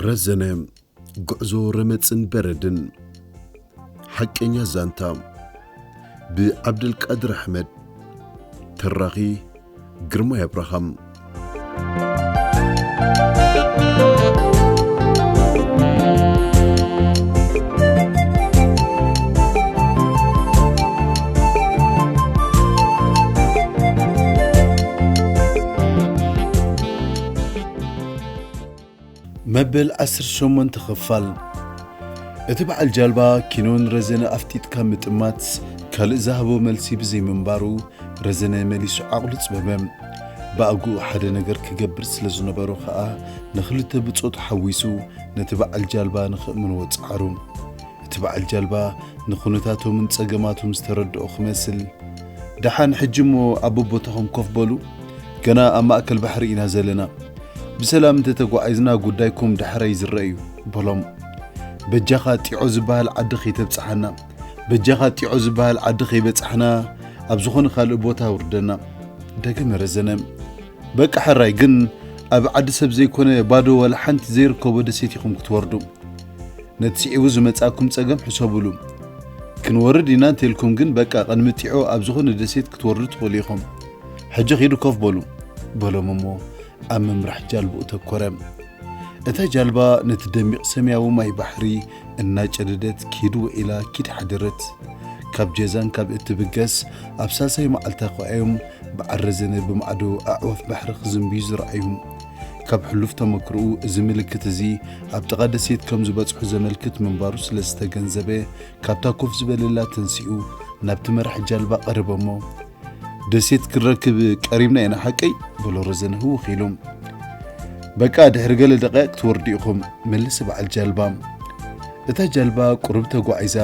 ረዘነ፣ ጉዕዞ ረመጽን በረድን። ሓቀኛ ዛንታ፣ ብዓብደልቃድር ኣሕመድ። ተራኺ፣ ግርማይ ኣብርሃም። መበል ዓሰርተ ሸሞንተ ክፋል። እቲ በዓል ጃልባ ኪኖ ንረዘነ ኣፍጢጥካ ምጥማት ካልእ ዝሃቦ መልሲ ብዘይምንባሩ፣ ረዘነ መሊሱ ዓቕሉ ጸበበ። ብኣግኡ ሓደ ነገር ክገብር ስለ ዝነበሮ ከኣ፣ ንኽልተ ብጾቱ ሓዊሱ ነቲ በዓል ጃልባ ንኽእምንዎ ጸዓሩ። እቲ በዓል ጃልባ ንኹነታቶምን ጸገማቱን ዝተረድኦ ክመስል፣ "ደሓን፣ ሕጂ እሞ ኣብ ቦታኹም ኮፍ በሉ፣ ገና ኣብ ማእከል ባሕሪ ኢና ዘለና። ብሰላም እንተተጓዒዝና ጉዳይኩም ዳሕራይ ዝረአ እዩ" በሎም። "በጃኻ ጢዖ ዝበሃል ዓዲ ከይተብጽሓና፣ በጃኻ ጢዖ ዝበሃል ዓዲ ከይበጻሕና ኣብ ዝኾነ ካልእ ቦታ ውርደና" ደገመ ረዘነ። "በቃ ሕራይ፣ ግን ኣብ ዓዲ ሰብ ዘይኮነ ባዶ ዋላ ሓንቲ ዘይርከቦ ደሴት ኢኹም ክትወርዱ። ነቲ ስዒቡ ዝመጻኩም ጸገም ሕሰቡሉ። ክንወርድ ኢና እንተልኩም ግን በቃ ቅድሚ ጢዖ ኣብ ዝኾነ ደሴት ክትወርዱ ትኽእሉ ኢኹም። ሕጂ ኺዱ ኮፍ በሉ" በሎም እሞ ኣብ ምምራሕ ጃልባኡ ተኮረ። እታ ጃልባ ነቲ ደሚቕ ሰማያዊ ማይ ባሕሪ እናጨደደት ኪድ ውዒላ ኪድ ሓደረት። ካብ ጀዛን ካብ እትብገስ ኣብ ሳልሳይ መዓልታ ከኣ እዮም በዓል ረዘነ ብማዕዶ ኣዕዋፍ ባሕሪ ክዝንብዩ ዝረኣዩ። ካብ ሕሉፍ ተመክሮኡ እዚ ምልክት እዚ ኣብ ጥቓ ደሴት ከም ዝበጽሑ ዘመልክት ምንባሩ ስለ ዝተገንዘበ፣ ካብታ ኮፍ ዝበለላ ተንሲኡ ናብቲ መራሕ ጃልባ ቀረበ እሞ፣ "ደሴት ክንረክብ ቀሪብና ኢና ሓቀይ?" በሎ ረዘነ ህውኽ ኢሉ። "በቃ ድሕሪ ገለ ደቃይቕ ክትወርዱ ኢኹም" መለሰ በዓል ጃልባ። እታ ጃልባ ቁሩብ ተጓዒዛ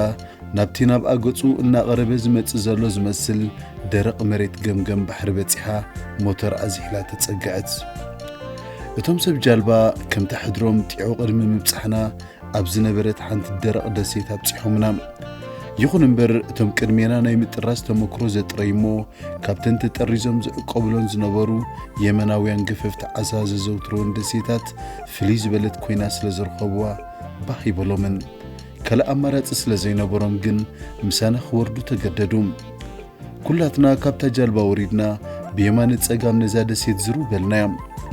ናብቲ ናብኣ ገጹ እናቐረበ ዝመጽእ ዘሎ ዝመስል ደረቕ መሬት ገምገም ባሕሪ በጺሓ ሞተር ኣዝሒላ ተጸግዐት። እቶም ሰብ ጃልባ ከምታ ሕድሮም ጢዖ ቅድሚ ምብጻሕና ኣብ ዝነበረት ሓንቲ ደረቕ ደሴት ኣብጺሖምና። ይኹን እምበር እቶም ቅድሜና ናይ ምጥራዝ ተመክሮ ዘጥረዩ እሞ ካብተን ተጠሪዞም ዝዕቀብሎን ዝነበሩ የመናውያን ገፈፍቲ ዓሳ ዘዘውትርወን ደሴታት ፍልይ ዝበለት ኮይና ስለ ዝረኸብዋ ባህ ይበሎምን። ካልእ ኣማራጺ ስለ ዘይነበሮም ግን ምሳና ክወርዱ ተገደዱ። ኩላትና ካብታ ጃልባ ወሪድና ብየማነ ጸጋም ነዛ ደሴት ዝርው በልናያ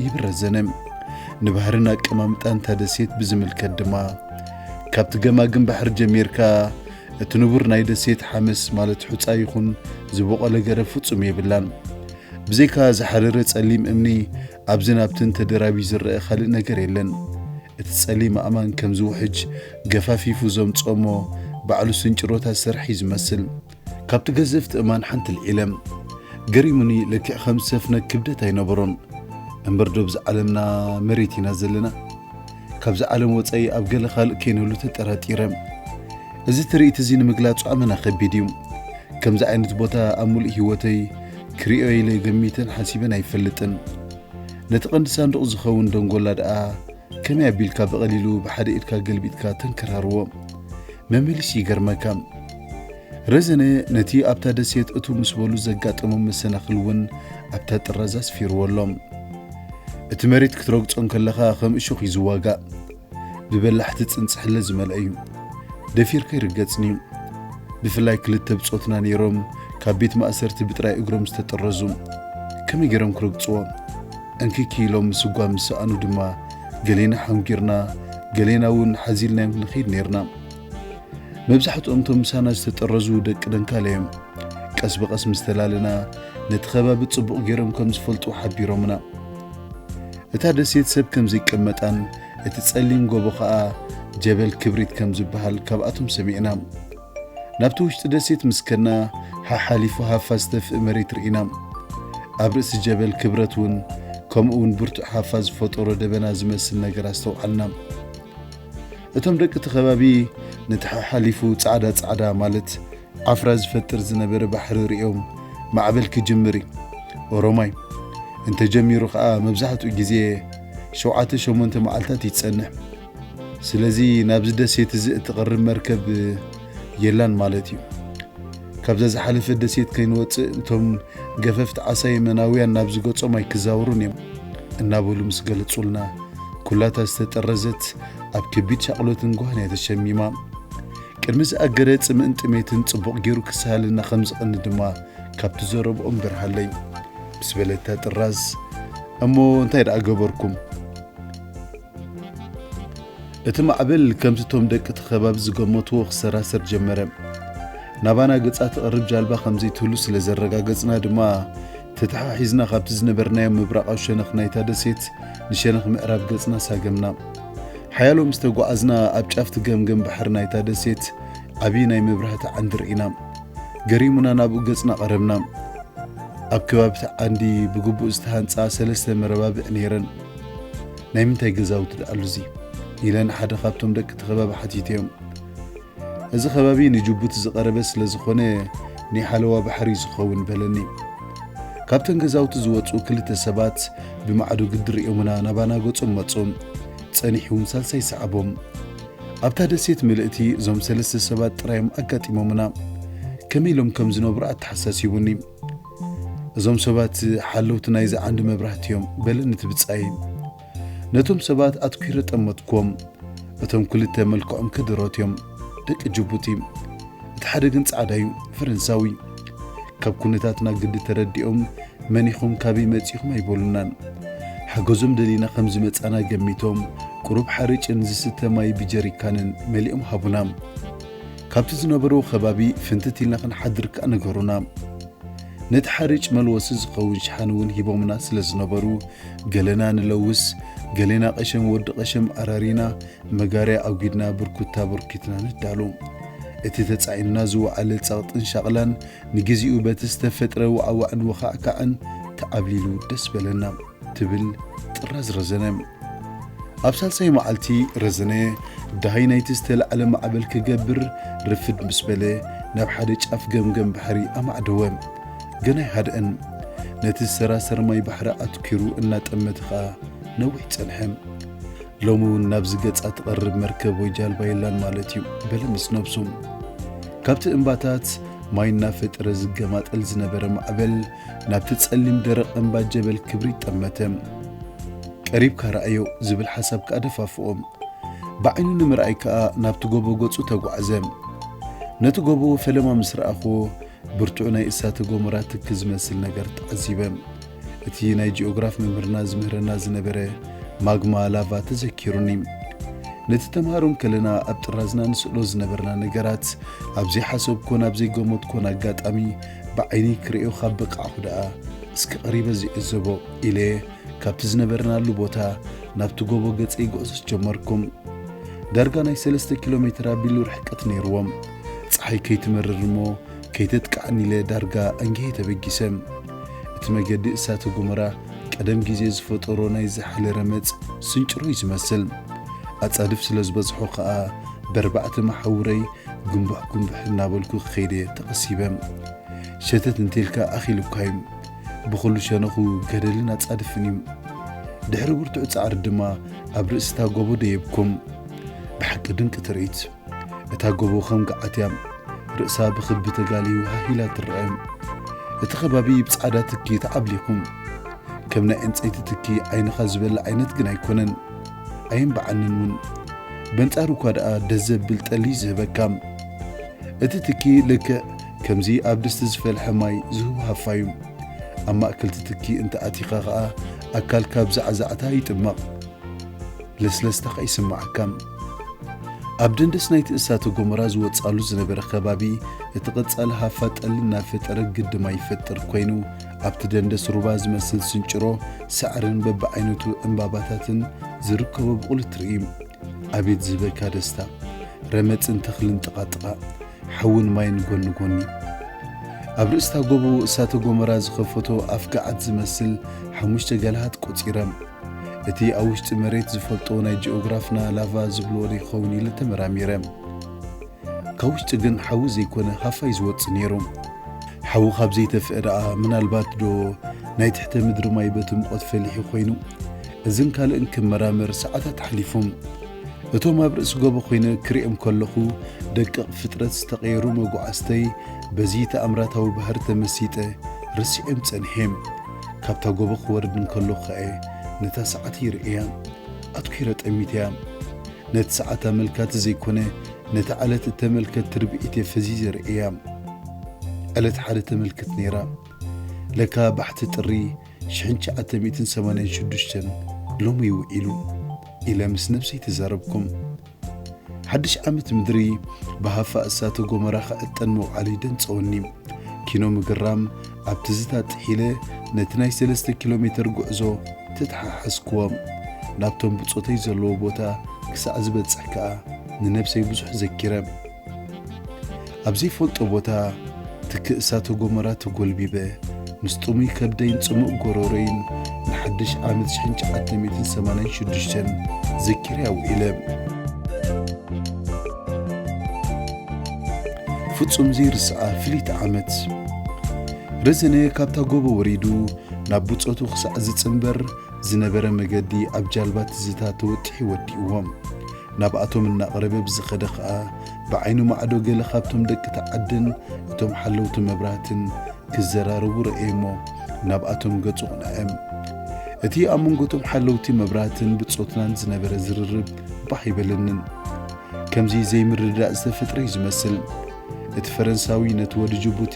ይብል ረዘነ። ንባህርን ኣቀማምጣን እታ ደሴት ብዝምልከት ድማ፣ ካብቲ ገማግም ባሕሪ ጀሚርካ እቲ ንቡር ናይ ደሴት ሓመስ ማለት ሑጻ ይኹን ዝበቖለ ገረብ ፍጹም የብላን። ብዘይካ ዝሓረረ ጸሊም እምኒ ኣብዝን ኣብትን ተደራቢ ዝረአ ካልእ ነገር የለን። እቲ ጸሊም ኣእማን ከም ዝውሕጅ ገፋፊፉ ዘምጽኦ እሞ ባዕሉ ስንጭሮታት ዝሰርሐ እዩ ዝመስል። ካብቲ ገዘፍቲ እማን ሓንቲ ልዒለ። ገሪሙኒ፣ ልክዕ ከም ሰፍነግ ክብደት ኣይነበሮን። እምበር ዶ ብዛ ዓለምና መሬት ኢና ዘለና? ካብዚ ዓለም ወጻኢ ኣብ ገለ ካልእ ከይንህሉ ተጠራጢረ። እዚ ትርኢት እዚ ንምግላጹ ኣመና ከቢድ እዩ። ከምዚ ዓይነት ቦታ ኣብ ምሉእ ህይወተይ ክርእዮ ኢለ ገሚተን ሓሲበን ኣይፈልጥን። ነቲ ቀንዲ ሳንዱቕ ዝኸውን ደንጎላ ደኣ ከመይ ኣቢልካ ብቐሊሉ ብሓደ ኢድካ ገልቢጥካ ተንከራርዎ? መመሊሱ ይገርመካ። ረዘነ ነቲ ኣብታ ደሴት እቱ ምስ በሉ ዘጋጠሞም መሰናኽል እውን ኣብታ ጥራዝ ኣስፊርዎ ኣሎ። እቲ መሬት ክትረግጾ እንከለኻ ከም እሾኽ እዩ ዝዋጋእ። ብበላሕቲ ጽንጽሕለ ዝመልአ እዩ። ደፊርካ ይርገጽን እዩ። ብፍላይ ክልተ ብጾትና ነይሮም ካብ ቤት ማእሰርቲ ብጥራይ እግሮም ዝተጠረዙ። ከመይ ገይሮም ክረግጽዎ? እንክኪ ኢሎም ምስጓም ምስ ሰኣኑ ድማ ገሌና ሓንጒርና፣ ገሌና እውን ሓዚልናዮም ንኸይድ ነይርና። መብዛሕትኦም እቶም ምሳና ዝተጠረዙ ደቂ ደንካል እዮም። ቀስ ብቐስ ምስ ተላለና፣ ነቲ ከባቢ ጽቡቕ ገይሮም ከም ዝፈልጡ ሓቢሮምና። እታ ደሴት ሰብ ከም ዘይቀመጣን እቲ ጸሊም ጎቦ ኸኣ ጀበል ክብሪት ከም ዝበሃል ካብኣቶም ሰሚዕና። ናብቲ ውሽጢ ደሴት ምስ ከድና፣ ሓሓሊፉ ሃፋ ዝተፍእ መሬት ርኢና። ኣብ ርእሲ ጀበል ክብረት እውን ከምኡ እውን ብርቱዕ ሃፋ ዝፈጠሮ ደበና ዝመስል ነገር ኣስተውዓልና። እቶም ደቂ እቲ ከባቢ ነቲ ሓሓሊፉ ጻዕዳ ጻዕዳ ማለት ዓፍራ ዝፈጥር ዝነበረ ባሕሪ ርእዮም፣ "ማዕበል ክጅምር እዩ። ኦሮማይ እንተጀሚሩ ኸኣ መብዛሕትኡ ግዜ ሸውዓተ ሸሞንተ መዓልታት ይጸንሕ። ስለዚ ናብዚ ደሴት እዚ እትቐርብ መርከብ የላን ማለት እዩ። ካብዛ ዝሓለፈ ደሴት ከይንወጽእ እቶም ገፈፍቲ ዓሳ የመናውያን ናብዚ ገጾም ኣይክዛወሩን እዮም" እናበሉ ምስ ገለጹልና፣ ኩላታ ዝተጠረዘት ኣብ ከቢድ ሻቕሎትን ጓህን እያ ተሸሚማ። ቅድሚ ዝኣገደ ጽምእን ጥሜትን ጽቡቕ ገይሩ ክሰሃልና ከም ዝቕኒ ድማ ካብቲ ዘረብኦም በርሃለይ። ምስ በለታ ጥራዝ፣ "እሞ እንታይ ደኣ ገበርኩም?" እቲ ማዕበል ከምቲ እቶም ደቂ እቲ ከባቢ ዝገመትዎ ክሰራሰር ጀመረ። ናባና ገጻ ትቐርብ ጃልባ ከም ዘይትህሉ ስለ ዘረጋገጽና ድማ፣ ተተሓሒዝና ካብቲ ዝነበርናዮ ምብራቓዊ ሸነኽ ናይታ ደሴት ንሸነኽ ምዕራብ ገጽና ሳገምና። ሓያሎ ምስ ተጓዓዝና፣ ኣብ ጫፍ እቲ ገምገም ባሕሪ ናይታ ደሴት ዓቢ ናይ መብራህቲ ዓንዲ ርኢና። ገሪሙና ናብኡ ገጽና ቀረብና። ኣብ ከባቢ እቲ ዓንዲ ብግቡእ ዝተሃንጻ ሰለስተ መረባብዕ ነይረን። "ናይ ምንታይ ገዛውቲ ደኣሉ እዚ?" ኢለ ንሓደ ካብቶም ደቂ እቲ ከባቢ ሓቲተዮም። "እዚ ከባቢ ንጅቡቲ ዝቐረበ ስለ ዝኾነ፣ ናይ ሓለዋ ባሕሪ እዩ ዝኸውን" በለኒ። ካብተን ገዛውቲ ዝወጹ ክልተ ሰባት ብማዕዶ ግዲ ርእዮምና ናባና ገጾም መጹ። ጸኒሑ እውን ሳልሳይ ሰዓቦም። ኣብታ ደሴት ምልእቲ እዞም ሰለስተ ሰባት ጥራዮም ኣጋጢሞምና። ከመይ ኢሎም ከም ዝነብሩ ኣተሓሳሲቡኒ። "እዞም ሰባት ሓለውቲ ናይዚ ዓንዲ መብራህቲ እዮም" በለኒ እቲ ብጻይ። ነቶም ሰባት ኣትኲረ ጠመትኩዎም። እቶም ክልተ መልክዖም ከደሮት እዮም። ደቂ ጅቡቲ። እቲ ሓደ ግን ጻዕዳ እዩ፣ ፈረንሳዊ። ካብ ኩነታትና ግዲ ተረዲኦም፣ "መን ኢኹም፣ ካበይ መጺኹም?" ኣይበሉናን። ሓገዞም ደሊና ከም ዝመጻና ገሚቶም፣ ቁሩብ ሓርጭን ዝስተ ማይ ብጀሪካንን መሊኦም ሃቡና። ካብቲ ዝነበርዎ ከባቢ ፍንትት ኢልና ክንሓድር ከኣ ነገሩና። ነቲ ሓርጭ መልወሲ ዝኸውን ሸሓኒ እውን ሂቦምና ስለ ዝነበሩ፣ ገለና ንለውስ፣ ገሌና ቀሸም ወዲ ቀሸም ኣራሪና፣ መጋርያ ኣጒድና ብርኩታ በርኪትና ንዳሎ። እቲ ተጻዒኑና ዝወዓለ ጸቕጥን ሻቕላን ንግዚኡ በቲ ዝተፈጥረ ዋዕዋዕን ወኻዕካዕን ተዓብሊሉ ደስ በለና፣ ትብል ጥራዝ ረዘነ። ኣብ ሳልሳይ መዓልቲ ረዘነ ደሃይ ናይቲ ዝተላዕለ ማዕበል ክገብር ርፍድ ምስ በለ፣ ናብ ሓደ ጫፍ ገምገም ባሕሪ ኣማዕደወ። ገና ኣይሃድአን። ነቲ ዝሰራሰር ማይ ባሕሪ ኣትኲሩ እናጠመተ ኸኣ ነዊሕ ጸንሐ። "ሎሚ እውን ናብዚ ገጻ ትቐርብ መርከብ ወይ ጃልባ የላን ማለት እዩ" በለ ምስ ነብሱ። ካብቲ እምባታት ማይ እናፈጠረ ዝገማጠል ዝነበረ ማዕበል ናብቲ ጸሊም ደረቕ እምባ ጀበል ክብሪት ጠመተ። "ቀሪብካ ረኣዮ" ዝብል ሓሳብ ከኣ ደፋፍኦ። ብዓይኑ ንምርኣይ ከኣ ናብቲ ጎቦ ገጹ ተጓዕዘ። ነቲ ጎቦ ፈለማ ምስ ረኣኽዎ፣ ብርቱዕ ናይ እሳተ ጎመራ ትኪ ዝመስል ነገር ተዓዚበ። እቲ ናይ ጂኦግራፍ መምህርና ዝምህረና ዝነበረ ማግማ ላቫ ተዘኪሩኒ። ነቲ ተምሃሮ እንከለና ኣብ ጥራዝና ንስእሎ ዝነበርና ነገራት፣ ኣብ ዘይሓሰብኩዎን ኣብ ዘይገመትኩዎን ኣጋጣሚ ብዓይነይ ክርእዮ ካብ በቃዕኩ ደኣ፣ እስኪ ቀሪበ ዝዕዘቦ ኢለ፣ ካብቲ ዝነበርናሉ ቦታ ናብቲ ጎቦ ገጸይ ጉዕዞ ጀመርኩ። ዳርጋ ናይ ሰለስተ ኪሎ ሜትር ኣቢሉ ርሕቀት ነይርዎ። ጸሓይ ከይትመርር እሞ ከይተጥቅዓኒ ኢለ ዳርጋ ኣንጊሀ ተበጊሰ። እቲ መገዲ እሳተ ጎመራ ቀደም ግዜ ዝፈጠሮ ናይ ዝሓለ ረመጽ ስንጭሮ እዩ ዝመስል። ኣጻድፍ ስለ ዝበዝሖ ከኣ በርባዕተ መሓውረይ ጉንቡሕ ጉንቡሕ እናበልኩ ክኸይድ እየ ተቐሲበ። ሸተት እንተልካ ኣኺሉካ እዩ። ብኹሉ ሸነኹ ገደልን ኣጻድፍን እዩ። ድሕሪ ብርቱዕ ጻዕሪ ድማ ኣብ ርእሲ እታ ጎቦ ደየብኩም። ብሓቂ ድንቂ ትርኢት። እታ ጎቦ ከም ገዓት እያ። ርእሳ ብኽቢ ተጋልዩ ሃህ ኢላ ትረአ። እቲ ከባቢ ብጻዕዳ ትኪ ተዓብሊኹ። ከም ናይ ዕንጸይቲ ትኪ ዓይንኻ ዝበልዕ ዓይነት ግን ኣይኮነን። ኣየንብዓንን እውን። በንጻሩ እኳ ደኣ ደስ ዘብል ጠሊ እዩ ዝህበካ። እቲ ትኪ ልክዕ ከምዚ ኣብ ድስቲ ዝፈልሐ ማይ ዝህቡ ሃፋ እዩ። ኣብ ማእከል እቲ ትኪ እንተ ኣቲኻ ኸኣ ኣካልካ ብዛዕዛዕታ ይጥመቕ። ለስለስታ ከኣ ይስምዓካ። ኣብ ደንደስ ናይቲ እሳተ ጎመራ ዝወጽኣሉ ዝነበረ ከባቢ፣ እቲ ቀጻሊ ሃፋ ጠሊ እናፈጠረ ግድማ ይፈጥር ኮይኑ፣ ኣብቲ ደንደስ ሩባ ዝመስል ስንጭሮ፣ ሳዕርን በብዓይነቱ ዕምባባታትን ዝርከቦ ብቑሊ ትርኢ። ኣቤት ዝህበካ ደስታ! ረመጽን ተኽልን ጥቓጥቓ፣ ሓውን ማይን ጎኒ ጎኒ። ኣብ ርእስታ ጎቦ እሳተ ጎመራ ዝኸፈቶ ኣፍ ገዓት ዝመስል ሓሙሽተ ገላሃት ቆጺረ። እቲ ኣብ ውሽጢ መሬት ዝፈልጦ ናይ ጂኦግራፍና ላቫ ዝብልዎ ዶ ይኸውን ኢለ ተመራሚረ። ካብ ውሽጢ ግን ሓዊ ዘይኮነ ሃፋይ ዝወጽእ ነይሩ። ሓዊ ካብ ዘይተፍአ ደኣ ምናልባት ዶ ናይ ትሕተ ምድሪ ማይ በቲ ሙቐት ፈሊሑ ኮይኑ? እዝን ካልእን ክመራመር ሰዓታት ሓሊፉ። እቶም ኣብ ርእሲ ጎቦ ኮይነ ክሪኦም ከለኹ ደቂቕ ፍጥረት ዝተቐየሩ መጓዓዝተይ በዚ ተኣምራታዊ ባህሪ ተመሲጠ ረሲዖም ጸኒሐ። ካብታ ጎቦ ክወርድ እንከለኹ ከኣ ነታ ሰዓት ይርእያ። ኣትኲረ ጠሚተያ። ነቲ ሰዓት ኣመልካቲ ዘይኮነ፣ ነቲ ዕለት እተመልከት ትርብዒት እየ ፈዚዘ ርእየያ። ዕለት ሓደ ተመልክት ነይራ። ለካ ባሕቲ ጥሪ ሽሕን ትሽዓተ ሚእትን ሰማንያን ሽዱሽተን ሎሚ ይውዒሉ ኢለ ምስ ነብሰይ ተዛረብኩም። ሓድሽ ዓመት ምድሪ ብሃፋ እሳተ ጎመራ ክዕጠን ምውዓሉ ይደንጸወኒ። ኪኖ ምግራም ኣብ ትዝታ ጥሒለ ነቲ ናይ ሰለስተ ኪሎ ሜተር ጉዕዞ ተተሓሓዝክዎ። ናብቶም ብጾተይ ዘለዎ ቦታ ክሳዕ ዝበጽሕ ከኣ ንነብሰይ ብዙሕ ዘኪረ። ኣብ ዘይፈልጦ ቦታ ትኪ እሳተ ጎመራ ተጎልቢበ፣ ምስ ጥሙይ ከብደይን ጽሙእ ጎረሮይን ንሓድሽ ዓመት ሽሕን ትሽዓተ ሚእትን ሰማንያን ሽዱሽተን ዘኪረ ኣውዒለ። ፍጹም ዘይርስዓ ፍልይቲ ዓመት። ረዘነ ካብታ ጎቦ ወሪዱ ናብ ብጾቱ ክሳዕ ዝጽንበር ዝነበረ መገዲ ኣብ ጃልባ ትዝታ ተወጢሑ ወዲእዎ። ናብኣቶም እናቕረበ ብዝኸደ ኸኣ ብዓይኑ ማዕዶ ገለ ካብቶም ደቂ ተዓድን እቶም ሓለውቲ መብራህትን ክዘራረቡ ረኣየ እሞ ናብኣቶም ገጹ ቕንዐ። እቲ ኣብ መንጎቶም ሓለውቲ መብራህትን ብጾትናን ዝነበረ ዝርርብ ባህ ኣይበለንን። ከምዚ ዘይምርድዳእ ዝተፈጥረ እዩ ዝመስል። እቲ ፈረንሳዊ ነቲ ወዲ ጅቡቲ፣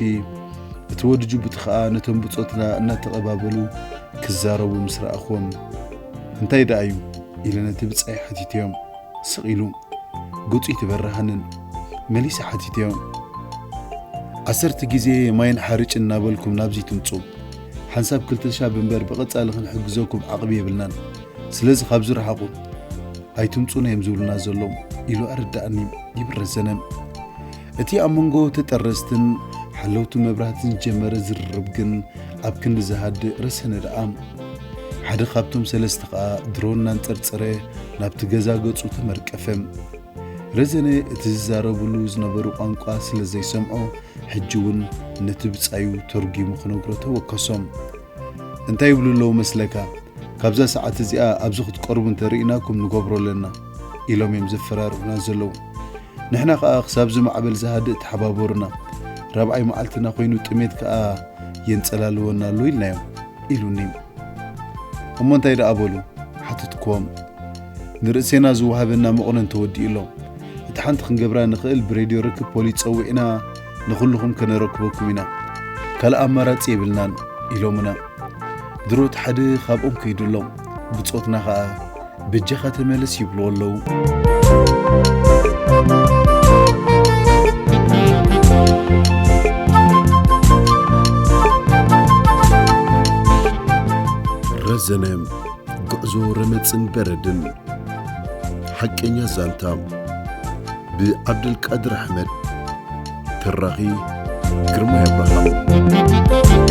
እቲ ወዲ ጅቡቲ ኸኣ ነቶም ብጾትና እናተቐባበሉ ክዛረቡ ምስ ረኣኽዎም፣ "እንታይ ደኣ እዩ?" ኢለ ነቲ ብጻይ ሓቲተዮም። ስቕ ኢሉ፣ ገጹ ኣይተበረሃንን። መሊሰ ሓቲተዮ፣ "ዓሰርተ ግዜ ማይን ሓርጭን እናበልኩም ናብዚ ትምጹ። ሓንሳብ ክልተ ሻብ እምበር ብቐጻሊ ክንሕግዘኩም ዓቕሚ የብልናን። ስለዚ ካብዚ ረሓቑ። ኣይትምጹና እዮም ዝብሉና ዘለዉ" ኢሉ ኣረዳእኒ። ይብል ረዘነ። እቲ ኣብ መንጎ ተጠረዝትን ሓለውቲ መብራህትን ዝጀመረ ዝርርብ ግን ኣብ ክንዲ ዝሃድእ ረሰነ ደኣ። ሓደ ካብቶም ሰለስተ ኸኣ ድሮን እናንጸርጸረ ናብቲ ገዛ ገጹ ተመርቀፈ። ረዘነ እቲ ዝዛረብሉ ዝነበሩ ቋንቋ ስለ ዘይሰምዖ፣ ሕጂ እውን ነቲ ብጻዩ ተርጒሙ ክነግሮ ተወከሶ። "እንታይ ይብሉ ኣለዉ መስለካ? ካብዛ ሰዓት እዚኣ ኣብዚ ክትቀርቡ እንተ ርኢናኩም ንገብሮ ኣለና" ኢሎም እዮም ዘፈራርሑና ዘለዉ። ንሕና ኸኣ ክሳብዚ ማዕበል ዝሃድእ ተሓባበሩና። ራብዓይ መዓልትና ኮይኑ ጥሜት ከኣ የንጸላልወና ኣሎ ኢልናዮም ኢሉኒ። "እሞ እንታይ ደኣ በሉ?" ሓተትክዎም። "ንርእሴና ዝወሃበና መቑነን ተወዲኡ ኣሎ። እቲ ሓንቲ ክንገብራ ንኽእል ብሬድዮ ርክብ ፖሊስ ጸዊዕና ንኹልኹም ከነረክበኩም ኢና። ካልእ ኣማራጺ የብልናን" ኢሎምና። ድሮ እቲ ሓደ ካብኦም ከይዱ ኣሎ። ብጾትና ኸኣ "በጃኻ ተመለስ" ይብልዎ ኣለዉ። ረዘነ፣ ጉዕዞ ረመጽን በረድን። ሓቀኛ ዛንታ ብዓብደልቃድር ኣሕመድ። ተራኺ ግርማይ ኣብርሃም።